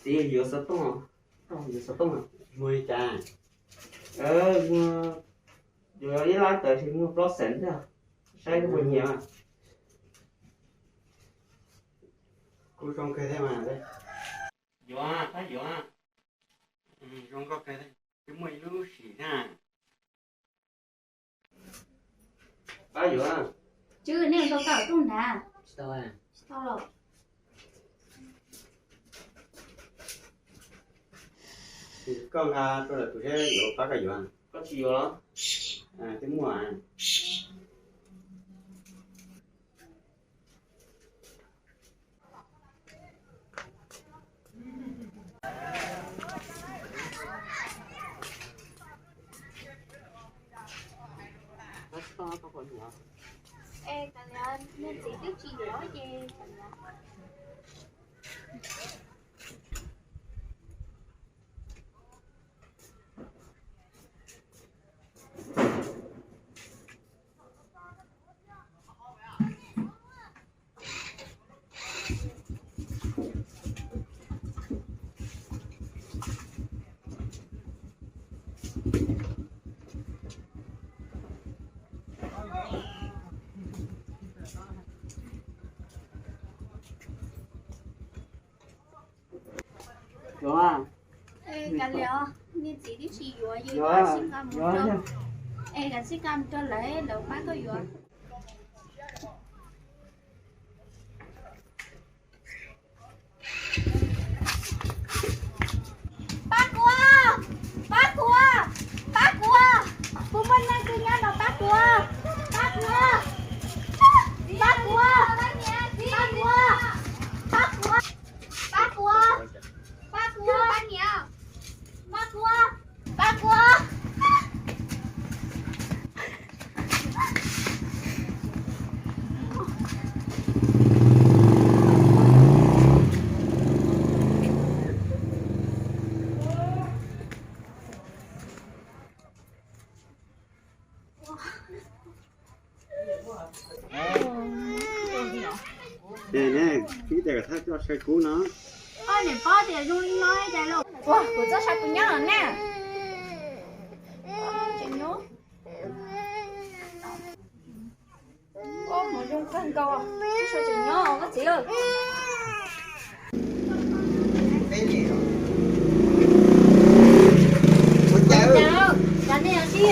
Txiv yuav xov tooj, yuav xov tooj. Muag li cas? Muag, yuav ib lab tawm sis muag plaub xees thiab, saib koj puas nyiam. Kuj zoo kawg thiab mas. Yuav, pab yuav. Zoo nkauj kawg, twb muaj ib lub sim na. Pab yuav. Tswv, nej tau koj tuaj nrad? Tsis tau. Tsis tau los? Koj nqa rau lawv tus seb yuav pab koj yuav. Koj tsis yuav los? Twb muaj. Yuav. Kav liam, niag txiv twb tsis yuav, yus yuav sib nqa mus rau, es kav sib nqa mus rau lawv, lawv pab koj yuav. Pab kuv, pab kuv, pab kuv, kuv muaj neeg twg nyob no pab kuv, pab kuv, pab kuv, pab kuv, pab kuv, pab kuv, pab kuv, pab kuv, pab kuv. Ib tias kom thab coj saib kub no. Koj niam paub tias zoo li no cas los. Ua, kuv txoj saw kuv nyob los na. Tseem nyob. Ua, hmoov zoo kawg nkaus, txoj saw tseem nyob koj txiv. Cov nej sib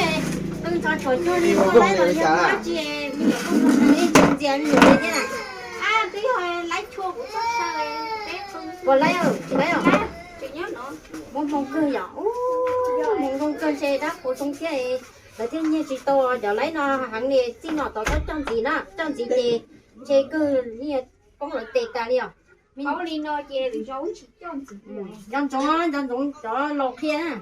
qw ntxhov tshuav cuag li ua laib los yog dab tsi, me nyuam kuj ntxhov ntxhov ntxias me nyuam li thiab na. Twb yog laib chua kuv txoj saw, peb qw. Puas laib, tsis laib os? Tseem nyob no. Muaj hmoo kawg yom, muaj hmoo kawg ntshe dab qhuav zoo thiab. Lawv thiaj nyiag tsis tau cov laib no heev li, txij no tod txhob coj ntxiv na, coj ntxiv ces ntshe kawg niag poob lawv tes tas li os. Paub li no ces lwm zaus tsis coj ntxiv. Nco ntsoov, nco ntsoov cov laus qhia na.